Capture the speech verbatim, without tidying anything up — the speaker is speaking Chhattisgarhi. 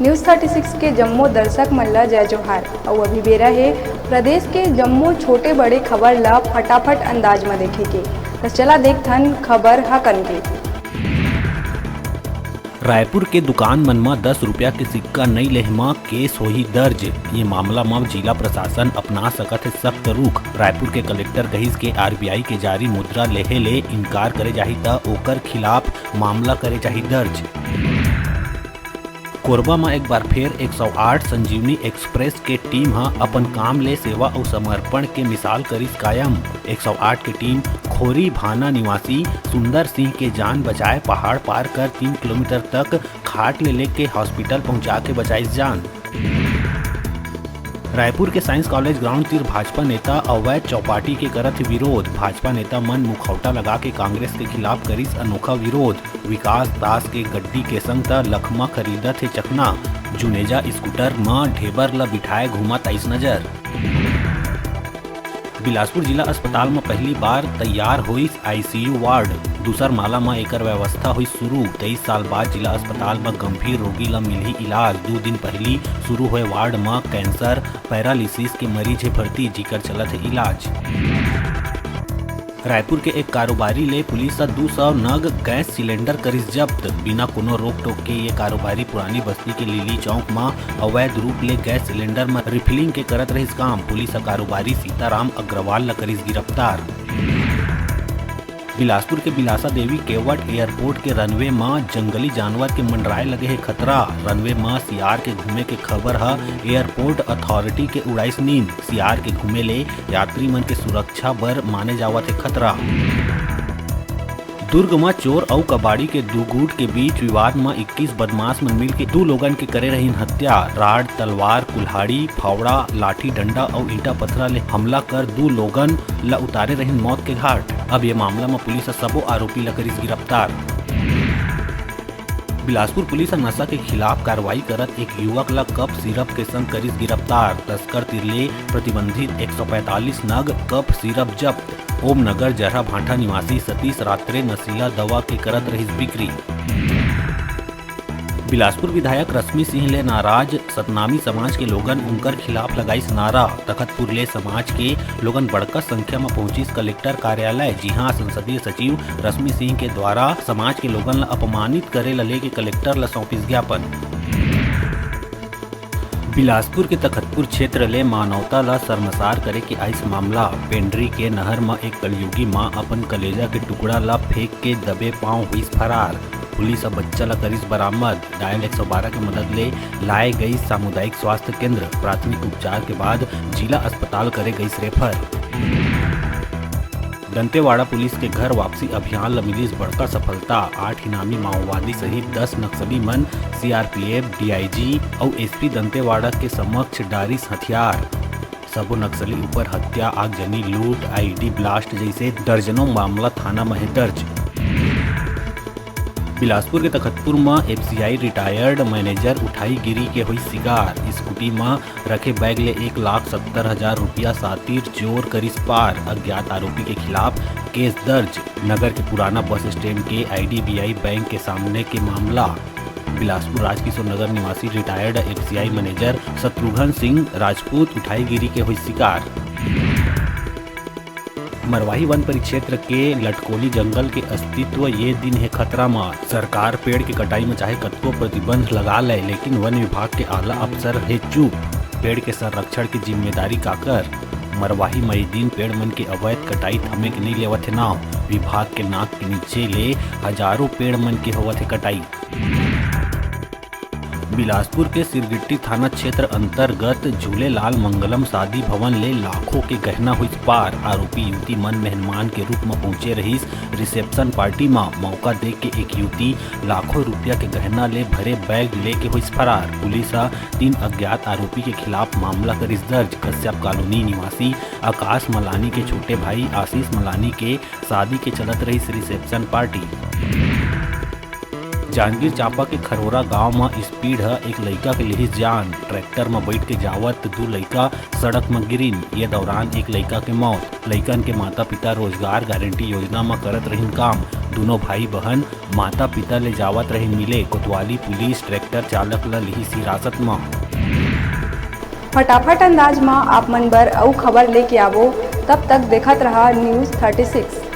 News thirty six के जम्मो दर्शक मन ला जय जोहार। अउ अभी बेरा हे प्रदेश के जम्मो छोटे बड़े खबर ला फटाफट अंदाज म देखे के। त चला देखथन खबर ह कन के। रायपुर के दुकान मन म दस रुपया के सिक्का नइ लेहे म केस होही दर्ज। ये मामला म जिला प्रशासन अपना सकत हे सख्त रुख। रायपुर के कलेक्टर कहिस के आरबीआई के जारी मुद्रा लेहे ले इनकार करे जाही त ओकर खिलाफ मामला करे जाही दर्ज। कोरबा म एक बार फेर एक सौ आठ संजीवनी एक्सप्रेस के टीम ह अपन काम ले सेवा अउ समर्पण के मिसाल करिस कायम। एक सौ आठ के टीम खोरी भाना निवासी सुंदर सिंह के जान बचाए, पहाड़ पार कर तीन किलोमीटर तक खाट ले लेके हॉस्पिटल पहुंचा के बचाइस जान। रायपुर के साइंस कॉलेज ग्राउंड तीर भाजपा नेता अवैध चौपाटी के करत हे विरोध। भाजपा नेता मन मुखौटा लगा के कांग्रेस के खिलाफ करिस अनोखा विरोध। विकास दास के गड्डी के संग त लखमा खरीदत हे चखना। जुनेजा स्कूटर म ढेबर ल बिठाए घूमत आइस नजर। बिलासपुर जिला अस्पताल म पहली बार तैयार होइस आईसीयू वार्ड। दूसर माला म एकर व्यवस्था होइस शुरू। तेईस साल बाद जिला अस्पताल म गंभीर रोगी ल मिलही इलाज। दू दिन पहिली शुरू होए वार्ड म कैंसर, पैरालिसिस के मरीज हे भर्ती, जिकर चलत हे इलाज। रायपुर के एक कारोबारी ले पुलिस ह दू सौ नग गैस सिलेंडर करिस जब्त। बिना कोनो रोक टोक के ये कारोबारी पुरानी बस्ती के लिली चौक म अवैध रूप ले गैस सिलेंडर म रिफिलिंग के करत रहिस काम। पुलिस ह कारोबारी सीताराम अग्रवाल ल करिस गिरफ्तार। बिलासपुर के बिलासा देवी केवट एयरपोर्ट के रनवे म जंगली जानवर के मंडराए लगे हे खतरा। रनवे म सियार के घूमे के खबर ह एयरपोर्ट अथॉरिटी के उड़ाइस नींद। सियार के घूमे ले यात्री मन के सुरक्षा बर माने जावत हे खतरा। दुर्ग म चोर अउ कबाड़ी के दू गुट के बीच विवाद म इक्कीस बदमाश मन मिलके दू लोगन के करे रहिन हत्या। राड, तलवार, कुल्हाड़ी, फावड़ा, लाठी डंडा अउ ईंटा पथरा ले हमला कर दू लोगन ल उतारे रहिन मौत के घाट। अब ये मामला म पुलिस ह सबो आरोपी ल करिस गिरफ्तार। बिलासपुर पुलिस ह नशा के खिलाफ कार्रवाई करत एक युवक ल कफ सिरप के संग करिस गिरफ्तार। तस्कर तिर ले प्रतिबंधित एक सौ पैंतालीस नग कफ सिरप जब्त। ओम नगर जरहा भांठा निवासी सतीश रात्रे नशीला दवा के करत रहिस बिक्री। बिलासपुर विधायक रश्मि सिंह ले नाराज सतनामी समाज के लोगन उनकर खिलाफ लगाइस नारा। तखतपुर ले समाज के लोगन बड़का संख्या म पहुंचिस कलेक्टर कार्यालय, जिहां संसदीय सचिव रश्मि सिंह के द्वारा समाज के लोगन ल अपमानित करे ल लेके कलेक्टर ल सौंपिस ज्ञापन। बिलासपुर के तखतपुर क्षेत्र ले मानवता ल शर्मसार करे के आइस मामला। पेंड्री के नहर म एक कलयुगी मां अपन कलेजा के टुकड़ा ल फेंक के दबे पांव हुइस फरार। पुलिस ह बच्चा ल करिस बरामद। डायल एक सौ बारह के मदद ले लाए गइस सामुदायिक स्वास्थ्य केंद्र। प्राथमिक उपचार के बाद जिला अस्पताल करे गइस रेफर। दंतेवाड़ा पुलिस के घर वापसी अभियान ल मिलिस बड़का सफलता। आठ इनामी माओवादी सहित दस नक्सली मन सीआरपीएफ, डीआईजी अउ एसपी दंतेवाड़ा के समक्ष डारिस हथियार। सबो नक्सली ऊपर हत्या, आगजनी, लूट, आईईडी ब्लास्ट जइसे दर्जनों मामला थाना म हे दर्ज। बिलासपुर के तखतपुर म एफसीआई रिटायर्ड मैनेजर उठाईगिरी के होइस शिकार। स्कूटी म रखे बैग ले एक लाख सत्तर हजार रुपया सातिर चोर करिस पार। अज्ञात आरोपी के खिलाफ केस दर्ज। नगर के पुराना बस स्टैंड के आईडीबीआई बैंक के सामने के मामला। बिलासपुर राजकिशोर नगर निवासी retired FCI manager Shatrughan Singh Rajput उठाईगिरी के होइस शिकार। मरवाही वन परिक्षेत्र के लटकोली जंगल के अस्तित्व ये दिन हे खतरा म। सरकार पेड़ के कटाई म चाहे कतको प्रतिबंध लगा ले, लेकिन वन विभाग के आला अफसर हे चुप। पेड़ के संरक्षण के जिम्मेदारी काकर? मरवाही म ये दिन पेड़ मन के अवैध कटाई थमे के नइ लेवत हे नाव। विभाग के नाक के नीचे ले हजारों पेड़ मन के होवत हे कटाई। बिलासपुर के सिरगिट्टी थाना क्षेत्र अंतर्गत झूलेलाल मंगलम शादी भवन ले लाखों के गहना होइस पार। आरोपी युवती मन मेहमान के रूप म पहुंचे रहिस रिसेप्शन पार्टी म। मौका देख के एक युवती लाखों रुपया के गहना ले भरे बैग लेके होइस फरार। पुलिस ह तीन अज्ञात आरोपी के खिलाफ मामला करिस दर्ज। कश्यप कॉलोनी निवासी आकाश मलानी के छोटे भाई आशीष मलानी के शादी के चलत रहिस रिसेप्शन पार्टी। जांजगीर चांपा के खरोरा गांव म स्पीड ह एक लइका के लिहिस जान। ट्रैक्टर म बइठ के जावत दू लइका सड़क म गिरिन। ये दौरान एक लइका के मौत। लइकन के माता-पिता रोजगार गारंटी योजना म करत रहिन काम। दुनों भाई बहन माता पिता ले जावत रहे मिले, कोतवाली पुलिस ट्रैक्टर चालक ल लिहिस हिरासत म। फटाफट अंदाज म आप मन बर अउ खबर लेके आवो, तब तक देखत रहा News thirty six।